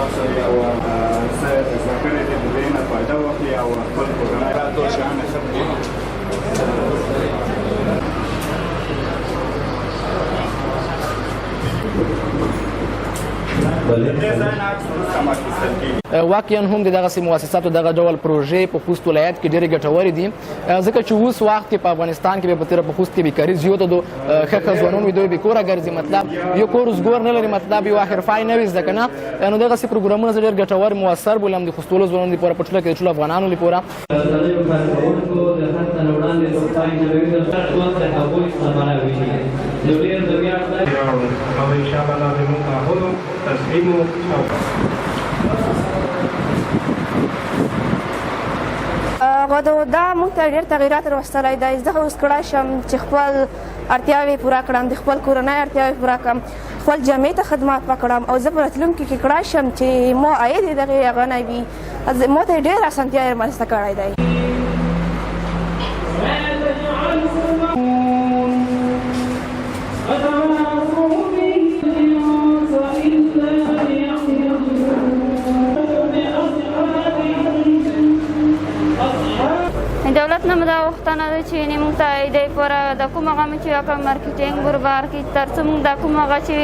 تاسو یو څه زده کړې دي، د دې نه فایده واخلي او خپل کورنۍ. دا ټول شیان ښه دي. واقعا هم د دغسې مؤسساتو دغه ډول پروژې په خوست ولایت کې ډېرې ګټورې دي، ځکه چې اوس وخت کې په افغانستان کې په تېره په خوست کې بیکاري زیاته ده. ښه ښه ځوانان وي، دوی بې کوره ګرځي، مطلب یو کور روزګار نه لري، مطلب یو حرفه نه وي زده که نه. نو دغسې پروګرامونه زه ډېر ګټور موثر بولم د خوستولو ځوانانو لپاره، په ټوله کې د ټولو افغانانو لپاره. رسنیو کارکوونکو د هر څه نه وړاندې د پای ژبوي د ژوند د هغوی ثمره ویني، نو ډېر د ویاړ ځای او ان شاء الله دا زموږ تعهد او تسلیم او هغه دا موږ ته ډېر تغیرات راوستلی دی. زه اوس کړای شم چې خپل اړتیاوې پوره کړم، د خپل کورنۍ اړتیاوې پوره کړم، خپل جامعې ته خدمات وکړم، او زه په راتلونکي کې کړای شم چې ما عاید دغې هغه نه وي. ما ته ډېر اسانتیاوې رامنځته کړی دی. دولت نه مو دا غوښتنه ده چې یعنې موږ ته د پوره د کوم هغه چې وکړو مارکیټینګ بروبار کې، تر څو موږ دا کوم هغه چې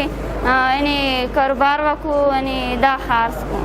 یعنې کاروبار وکړو، یعنې دا خرڅ کړو.